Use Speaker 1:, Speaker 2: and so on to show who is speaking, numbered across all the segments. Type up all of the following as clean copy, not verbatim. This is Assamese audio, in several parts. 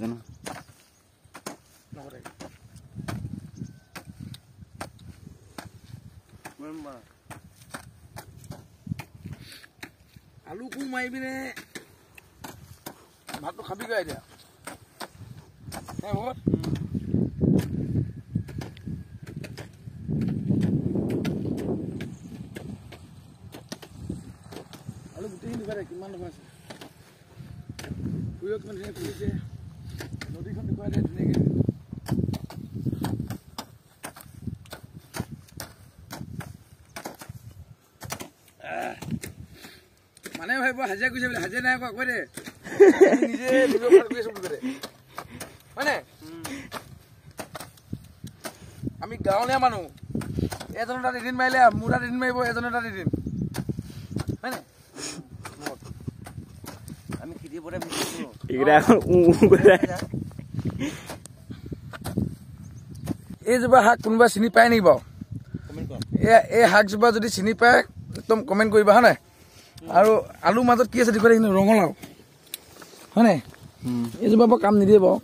Speaker 1: জানো
Speaker 2: আলু কো মাৰি পিনে ভাতটো খাবি গৈ এতিয়া আলু গোটেইখিনি দেখুৱাই কিমান দেখুৱাই আছে সূৰ্য কিমান ধুনীয়া ফুলিছে নদীখন দেখুৱাই দে ধুনীয়াকে মানে ভাবিব হাজিৰা কৰিছে বোলে হাজিৰা নাই আকৌ কৈ দে নিজে নিজৰ ভাল কৰি আছো বুলি কৈ দে হয়নে আমি গাঁৱলীয়া মানুহ এজনৰ তাত এদিন মাৰিলে মোৰ তাত এদিন মাৰিব এজনৰ তাত এদিন হয়নে
Speaker 3: আমি খেতি পৰে
Speaker 2: এইজোপা শাক কোনোবা চিনি পায় নেকি বাৰু এই শাকজোপা যদি চিনি পায় একদম কমেণ্ট কৰিবা হয় নাই আৰু আলুৰ মাজত কি আছে দেখুৱাই কিন্তু ৰঙালাও হয় নাই এইজোপা বৰ কাম নিদিয়ে বাৰু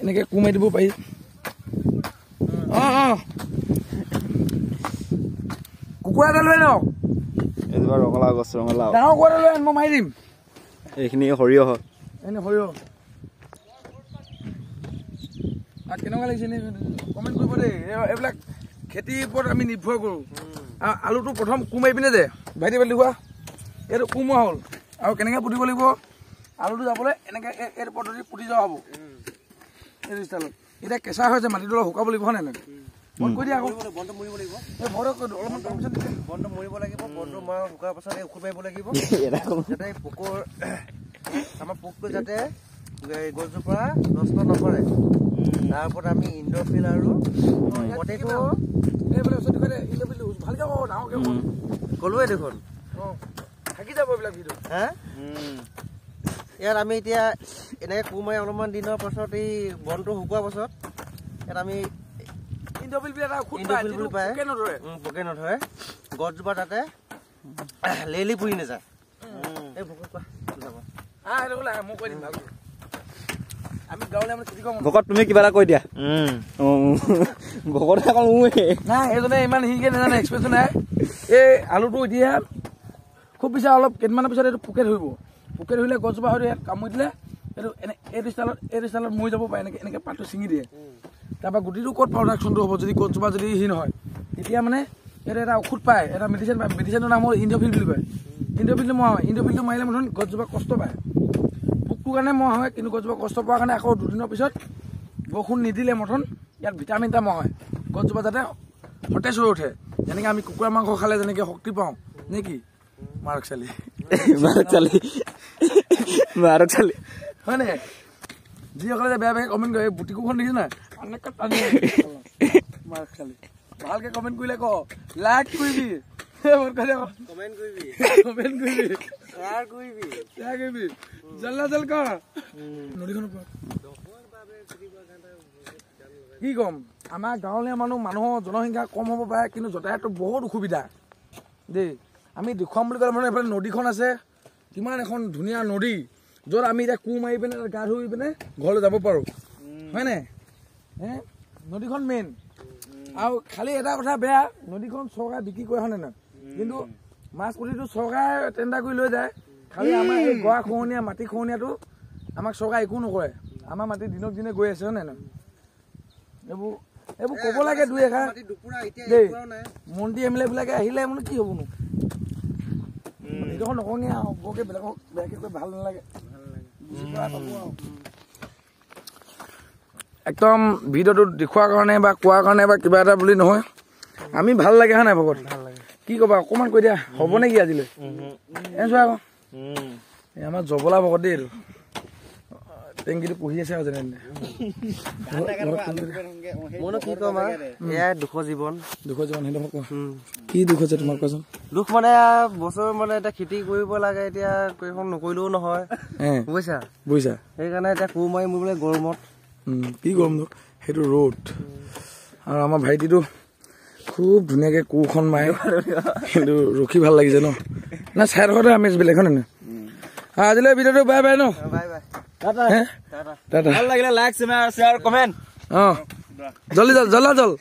Speaker 2: এনেকৈ কোৰ মাৰি দিব পাৰি অঁ অঁ কুকুৰা এটা লৈ আনক
Speaker 1: এইজোপা ৰঙালাও গছ ৰঙালাও
Speaker 2: ডাঙৰ কুকুৰা এটা লৈ আন মই মাৰি দিম
Speaker 1: এইখিনি সৰিয়হ
Speaker 2: এনে সৰিয়হ কেনেকুৱা লাগিছে এনেই কমেণ্ট কৰিব দেই এইবিলাক খেতিৰ ওপৰত আমি নিৰ্ভৰ কৰোঁ আৰু আলুটো প্ৰথম কোৰ মাৰি পিনে যে ভাইটি ভাইটি দেখুওৱা এইটো কোৰ মৰা হ'ল আৰু কেনেকৈ পুতিব লাগিব আলুটো যাবলৈ এনেকৈ এইটো পদ্ধতি পুতি যোৱা হ'ব এইটো ষ্টাইলত এতিয়া কেঁচা হৈছে মাটিটো অলপ শুকাব লাগিব হয় নাই বন্ধ কৰি দিয়া আকৌ
Speaker 3: বনটো মৰিব লাগিব
Speaker 2: এই ভৰক অলপমান তাৰপিছত
Speaker 3: বনটো মৰিব লাগিব বনটো মৰা শুকোৱাৰ পাছত এই ঔষধ মাৰিব লাগিব যাতে পোকৰ আমাৰ পোকটো যাতে গছজোপা নষ্ট নকৰে তাৰ ওপৰত আমি ইণ্ডোফিল আৰু পটেটো ক'লোৱে দেখোন
Speaker 2: থাকি যাব এইবিলাক ভিডিঅ'
Speaker 3: হা ইয়াত আমি এতিয়া এনেকৈ কোৰ মাৰি অলপমান দিনৰ পাছত এই বনটো শুকোৱাৰ পাছত ইয়াত আমি
Speaker 2: ইণ্ডোফিল পায়
Speaker 3: পোকে নধৰে গছজোপা তাতে লেলি পুৰি নাযায় এই ভকত কোৱা যাব
Speaker 2: মই কৈ দিম ভালকৈ আমি গাঁৱলীয়া মানে খেতি কৰোঁ
Speaker 1: ভকত তুমি কিবা এটা কৈ দিয়া ভকত অকল
Speaker 2: নাই সেইজনে ইমান শিকে নাজানে এক্সপিৰিয়েঞ্চ নাই এই আলুটো এতিয়া খুব বেছি অলপ কেইদিনমানৰ পিছত এইটো পোকে ধৰিব পোকে ধৰিলে গছজোপা হয়তো ইয়াত কামুৰি দিলে এইটো এনে এইটো ষ্টাইলত মৰি যাব পাৰে এনেকৈ এনেকৈ পাতটো ছিঙি দিয়ে তাৰপৰা গুটিটো ক'ত প্ৰডাকশ্যনটো হ'ব যদি গছজোপা যদি সি নহয় তেতিয়া মানে এইটো এটা ঔষধ পায় এটা মেডিচিন পায় মেডিচিনটোৰ নাম হ'ল ইণ্ডোফিল বুলি কয় ইণ্ডোফিলটো মৰা হয় ইণ্ডোফিলটো মাৰিলে মানুহ গছজোপা কষ্ট পায় পোকটোৰ কাৰণে মৰা হয় কিন্তু গছজোপা কষ্ট পোৱাৰ কাৰণে আকৌ দুদিনৰ পিছত বৰষুণ নিদিলে মঠন ইয়াত ভিটামিন এটা মৰা হয় গছজোপা যাতে সতেজ হৈ উঠে যেনেকৈ আমি কুকুৰা মাংস খালে যেনেকৈ শক্তি পাওঁ নে কি মাৰক চালি
Speaker 1: মাৰক চালি মাৰক চালি
Speaker 2: হয় নাই যিসকলে যে বেয়া বেয়াকৈ কমেণ্ট কৰে এই বুটিকোখন দেখিছে নাই এনেকৈ টানি মাৰক চালি ভালকৈ কমেণ্ট কৰিলে ক লাইক কৰিবি
Speaker 3: কমেণ্ট কৰিবি
Speaker 2: কমেণ্ট কৰিবি
Speaker 3: শ্বেয়াৰ কৰিবি
Speaker 2: শ্বেয়াৰ কৰিবি জল্লা জল কৰ নদীখনৰ পৰা কি ক'ম আমাৰ গাঁৱলীয়া মানুহৰ জনসংখ্যা কম হ'ব পাৰে কিন্তু যাতায়াতটো বহুত অসুবিধা দেই আমি দেখুৱাম বুলি ক'লে মানে এইফালে নদীখন আছে কিমান এখন ধুনীয়া নদী য'ত আমি এতিয়া কোৰ মাৰি পিনে গা ধুই পিনে ঘৰলৈ যাব পাৰোঁ হয়নে হে নদীখন মেইন আৰু খালি এটা কথা বেয়া নদীখন চৰকাৰে বিক্ৰী কৰে হয়নে নহয় কিন্তু মাছ পুঠিটো চৰকাৰে টেণ্ডাৰ কৰি লৈ যায় খালি আমাৰ এই গৰা খহনীয়া মাটি খহনীয়াটো আমাক চৰকাৰে একো নকৰে আমাৰ মাটি দিনক দিনে গৈ আছে হয় নাই নহয় এইবোৰ এইবোৰ ক'ব লাগে দুই এষাৰ দেই মন্ত্ৰী এম এল এ বিলাকে আহিলে মানে কি হ'বনো সেইডোখৰ নকওঁগে আৰু বৰকৈ বেলেগক বেয়াকৈ কৈ ভাল নালাগে বুজি পোৱা পাব আৰু একদম ভিডিঅ'টো দেখুওৱাৰ কাৰণে বা কোৱাৰ কাৰণে বা কিবা এটা বুলি নহয় আমি ভাল লাগে হয় নাই ভকত কি ক'বা অকণমান কৈ দিয়া হ'ব নেকি আজিলৈ এ চোৱা আকৌ এই আমাৰ জবলা ভকত দেই এইটো টেংকিটো পুহি আছে আৰু যেনে তেনে
Speaker 3: মইনো কি ক'ম আৰু এয়াই দুখৰ জীৱন
Speaker 2: দুখৰ জীৱন সেইটো কোৱা কি দুখ হৈছে তোমাৰ কোৱাচোন
Speaker 3: দুখ মানে বছৰ মানে এতিয়া খেতি কৰিব লাগে এতিয়া এইখন নকৰিলেও নহয় বুজিছা
Speaker 2: বুজিছা
Speaker 3: সেইকাৰণে এতিয়া কোৰ মাৰি মোৰ বোলে গৰমত
Speaker 2: কি গৰম সেইটো ৰ'দ আৰু আমাৰ ভাইটিটো খুব ধুনীয়াকৈ কোৰখন মাৰে কিন্তু ৰখি ভাল লাগিছে ন না চাই থকাটো আমেজ বেলেগ হয় নহয় আজিলৈ ভিডিঅ'টো বাই বাই ন
Speaker 3: বাই বাই।
Speaker 2: টাটা।
Speaker 1: ভাল লাগিলে লাইক, শ্বেয়াৰ, কমেণ্ট।
Speaker 2: অঁ, জল্দি জল, জল্লা জল।